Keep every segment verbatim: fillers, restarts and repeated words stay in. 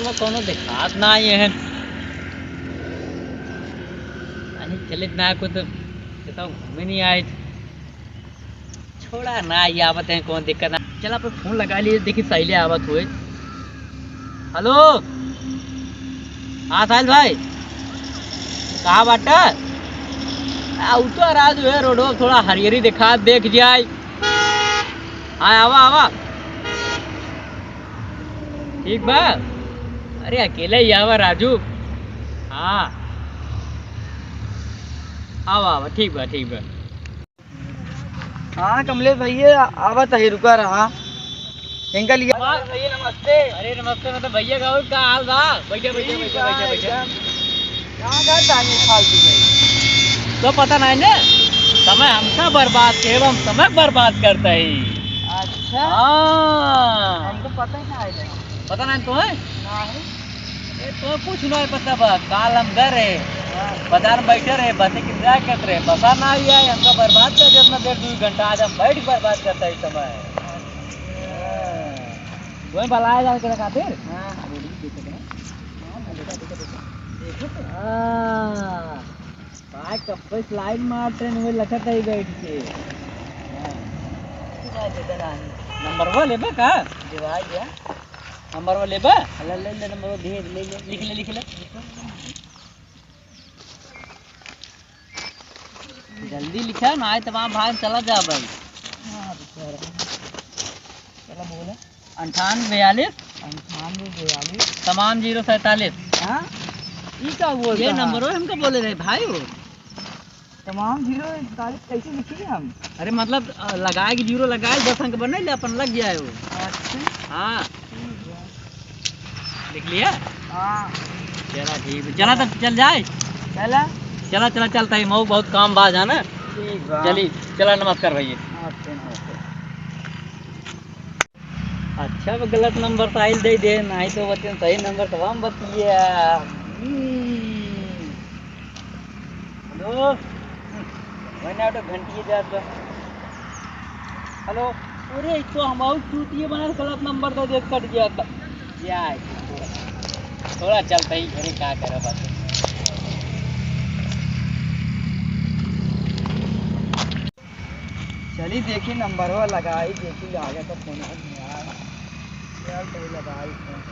वो कौनो देखात ना आए हैं। अहीं चलित ना कुछ, तो घूमे नहीं आए। छोड़ा ना, ये आवत हैं, कौन दिक्कत ना। चला, पर फोन लगा लिए, देखी साहिले आवत हुए। हेलो, हाँ साहिल भाई, कहाँ बाटा? आ, उतर आज हुए रोडो, थोड़ा हरियरी देखा, देख जाए। हाँ, आवा, आवा। ठीक बा? अरे, अकेले ही आवा, राजू। हाँ। आवा, आवा, ठीक बा, ठीक बा। हाँ, कमलेश भैया, आवत है, रुका रहा। इनका लिए। भैया, नमस्ते। अरे, नमस्ते, मतलब, भैया का और का हाल बा? बैठे, बैठे, ठीक बैठे, बा, बैठे, बैठे। एकदम। कहाँ का टाइम फालतू में? तो पता नहीं ना, समय हमका बर्बाद के, हम समय बर्बाद करता है। अच्छा। हाँ। हमको पता ही ना है। पता नहीं तो है? नहीं। ए, तो कुछ नहीं पता बा। काल हम गए रहे, हाँ। बाजार में बैठे रहे, बस के इंतजार करते रहे, बसा ना आई आए, हमका बर्बाद कर दिया अपना डेढ़ दो घंटा। आज हम बैठ के बर्बाद करता है समय। हाँ। वही बलाया जाए तेरे खातिर? हाँ। देखो तो। हाँ। भाई, कब से लाइन मारते हैं, वही लखत ही बैठ के। हाँ। नंबर वो लेबे का? दिवाई गया। नंबर वो लेबे? ले, ले, ले, नंबर वो दे, ले, ले, लिख ले, लिख ले। जल्दी लिखा ना, आए तो वहाँ भाग चला जा भाई। हाँ, बेचारा। चला बोला। अंठानवे बयालीस। अंठानवे बयालीस। तमाम जीरो सैंतालीस। हाँ? ई का बोलता ये है? नंबर वो हमको बोले रहे भाई वो। तमाम जीरो सैंतालीस कैसे लिखी हम? अरे मतलब, अ, लगाए के जीरो लगाए, दस अंक बने ले, अपन लग जाए वो। अच्छा। हाँ। ठीक है। लिख लिया? हाँ। चला ठीक है, चला तब चल जाए। चला। चला, चला, चलता ही, मऊ बहुत काम बा जाना। ठीक बा। चली, चला, नमस्कार भैया। नमस्ते, नमस्ते। अच्छा, वो गलत नंबर से आइल दे दे, नहीं तो बच्चे सही नंबर तो हम बतिया। हम्म। हेलो। मैंने तो घंटी जात बा। हेलो। अरे, ई तो हम और चूतिए बना के गलत नंबर दे दे, कट गया था। या, थोड़ा, थोड़ा चलता ही घरे, का करे बात। चली देखी नंबरवा लगाई, देखी लागे तो फोन में यार। चल भाई लगाई फोन।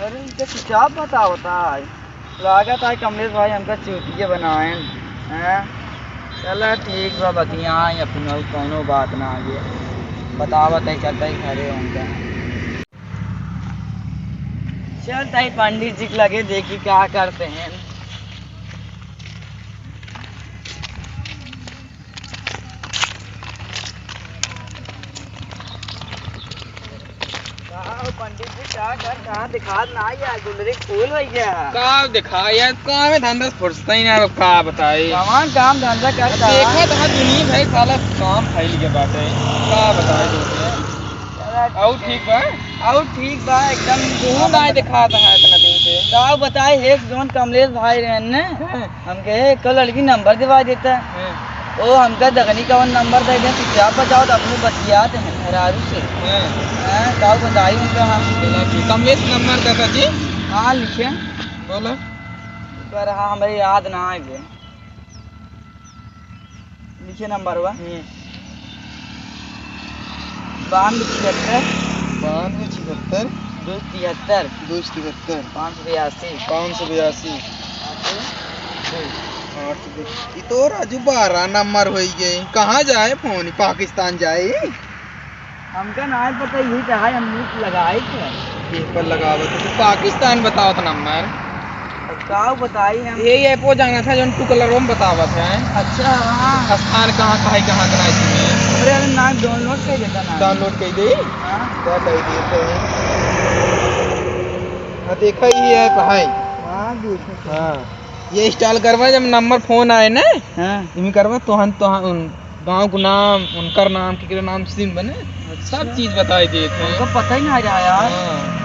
अरे इनके चुपचाप बतावता है। लागत है कमलेश भाई हमका चूतिया बनाएन। हैं? चला ठीक बा, बतियाई अपना, कौनो बात ना आगे। बतावत है, चलता ही घरे उनका। चल ताई पंडित जी के लगे देखी का करते हैं। का हो पंडित जी, का कर, कहाँ दिखात ना यार, गुंडरी फूल हो गया। का दिखा यार, काम धंधा से फुर्सत ही ना, अब का बताई। कौन काम धंधा करता? देखा तो दुनिया भाई साला काम फैल के बाटे, का बताई तुमसे। चला और ठीक बा? और ठीक बा एकदम। तू ना दिखात है इतना दिन से। का बताई, एक जौन कमलेश भाई रहन ने, हाँ। हमके एक लड़की नंबर दिवा देता। हाँ। ओ हमका दगनी का नंबर दे दे, चुपचाप बताओ तो अपने बतियात हैं मेहरारू से। हाँ। हाँ, का बताई उनका हम। चला ठीक, कमलेश नंबर देता जी। हाँ, लिखे। बोलो। पर हाँ, हमें याद ना आए। लिखे नंबर हुआ। हम्म। बानवे छिहत्तर। बानवे छिहत्तर। दो सौ तिहत्तर। दो सौ तिहत्तर। पाँच सौ बयासी। पाँच सौ बयासी। आठ सौ दो। ई तो राजू बारह नंबर होई गए। कहाँ जाए फोन? पाकिस्तान जाए? हमका नाय पता, यही तो है, हम लूट लगाए थे। के पर लगावत है? तो पाकिस्तान बतावत नंबर। अब का बताई हम? ये ऐपो जाना था, जौन टू कलर में बतावत है। अच्छा, हाँ। स्थान कहाँ, कहाँ, कहाँ, कहाँ इसमें। अरे, अरे, ना, डाउनलोड कर देता ना। डाउनलोड कर दे? हाँ। क्या कर दिए थे? हाँ, देखा ही है, कहाँ है? हाँ, देखो। हाँ। ये इंस्टॉल करवा, जब नंबर फोन आए ना, हाँ। इमी करवा, तोहन, तोहन, गाँव को नाम, उनकर नाम, केकरे नाम सिम बने, अच्छा। सब चीज बताई देत हैं। हमको पता ही ना रहा यार। हाँ।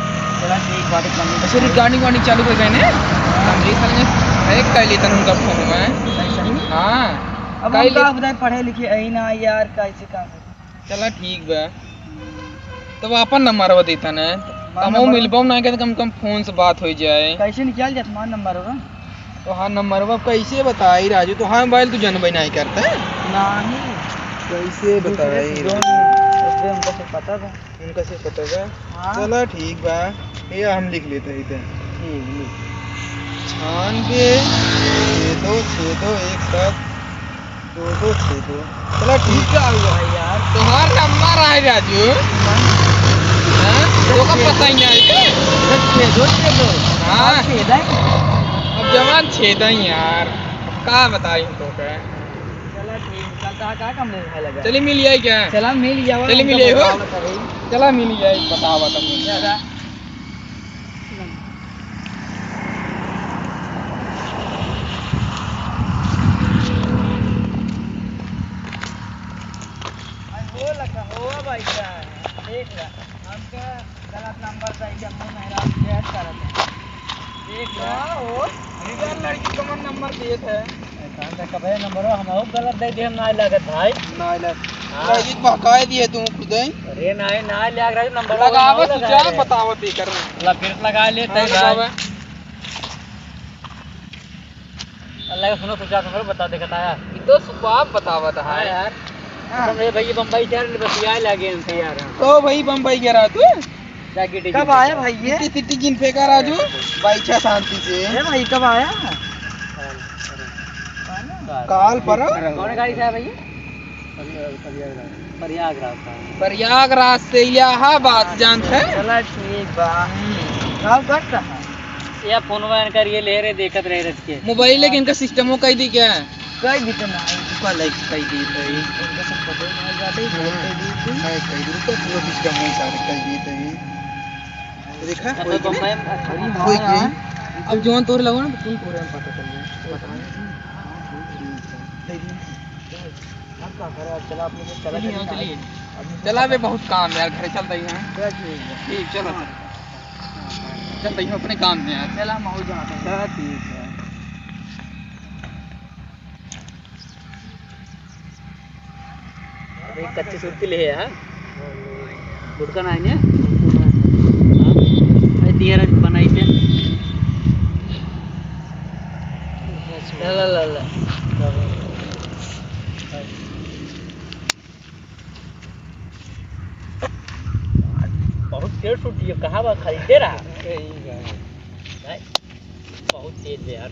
चला ठीक बात है, करनी अच्छा, चाहिए। रिकॉर्डिंग वार्डिंग चालू कर गए ने? हाँ। हम देख लेंगे, हैक कर लेते हैं उनका फोन में। सही, सही? हाँ। अब हम काहे का ले- बताई, पढ़े लिखे अही ना यार, कैसे का करी? चला ठीक बा, तब आपन नंबरवा देता ना, हमार हमहू नंबरवा? मिलबो ना करे, कम से कम फोन से बात होइ जाए। कैसे निकाल जात हमार नंबरवा? तोहार नंबरवा कैसे बताई राजू, तोहार मोबाइल तू जनबे नाहीं करता। नाहीं। कैसे दूसरे बताई से राजू? जोन, ओकरे हमका से पता बा। उनका से पता बा? हाँ। चला ठीक बा, ये हम लिख लेते हैं इधर। ठीक, लिख। छियानबे, छः दो, छः दो, एक सात, दो दो छः दो। चला ठीक। का हुआ है यार? तोहार नंबर है राजू। हाँ? हाँ? तो का पता ही नहीं है क्या? छः दो छः दो। हाँ। छः दो। अब जवान छेदा ही यार, अब का बताई हम तो के। चला ठीक, चल, तहा का काम ले भाई लगा? चली मिल जाई क्या? चला मिल जावा, चली हमका मिल जाई हो। बतावा तभी। चला मिल जाई, बतावा तब मिल जाई। दादा। अरे हो लगा, हो भाई का, देख ला, हमका गलत नंबर दे दिया, मुंह मेहराब शेयर करत है। देख ला। का हो? अरे यार, लड़की कमन नंबर देत है। ऐसा तो कबे नंबर हम आउ गलत दे दिए, हम नाहीं लागत भाई। नाहीं लागत। हाँ। लड़की बहकाए दिए तू खुद ही। अरे नाहीं, नाहीं लाग रहा है नंबर, लगावे वो तू लगा जा, रहे। बतावत ही कर। ला फिर लगा लेते हाँ, हैं भाई। लगावे। अल्लाह का सुनो, सोचा सुनो, बता दे, कहता है। ये तो सुबह बतावत है। हाँ यार। हाँ। तुम ये भाई बम्बई शहर में बतियाए लागे हमसे यार। तो भाई बम्बई गया रहा तू? जाके टिकट कब आया निकाल। भाई ये? इतनी तिट्टी जिन फेंका राजू, बाइचा शांति से। ए भाई, कब आया? काल पर। कौन गाड़ी से आया भाई? प्रयागराज का। प्रयागराज से इलाहाबाद जानत है? चला ठीक बा। हम्म। गाँव कट रहा? या फोनवा इनकर ये ले रहे, देखत रहे रख के। मोबाइल लेके इनका सिस्टमो कह दी क्या? कह दी तो ना। कल एक कह दी तो ये। इनका सब पता ही नहीं जाते, हाँ। कह दी थी। नहीं, कह दी तो पूरा सिस्टम है सारे, कह दी तो ये। देखा? अच्छा, कोई तो नहीं? मैं, अच्छा, कोई हाँ, नहीं। हाँ। अब जौन तोरे लगो ना, तो कौन तोरे में पता चल जाए। पता नहीं। हम का करे, अब चला अपने से चला चलिए, चलिए। हाँ, चलिए। अब चला बे, बहुत काम है यार, घर चलता ही है। चल ठीक है। ठीक, चलो, हाँ। चलो। चलता ही हूँ अपने काम में यार। चला, हम और जाते हैं। चला, ठीक है। अरे, कच्ची सुरती ले है, हाँ? गुटखा ना है, हाँ? अरे, दिया रख बनाई के। ला, ला, ला, ला। बहुत तेज छुट्टी है, कहाँ बा? खरीदे रहा। नहीं, बहुत तेज है यार।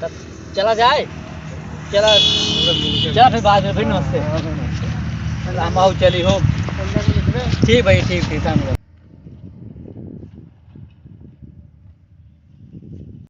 तब चला जाए? चला, चला फिर बाद में, फिर नमस्ते। चला, हम आओ, चली हो। ठीक भाई, ठीक, ठीक, शाम को।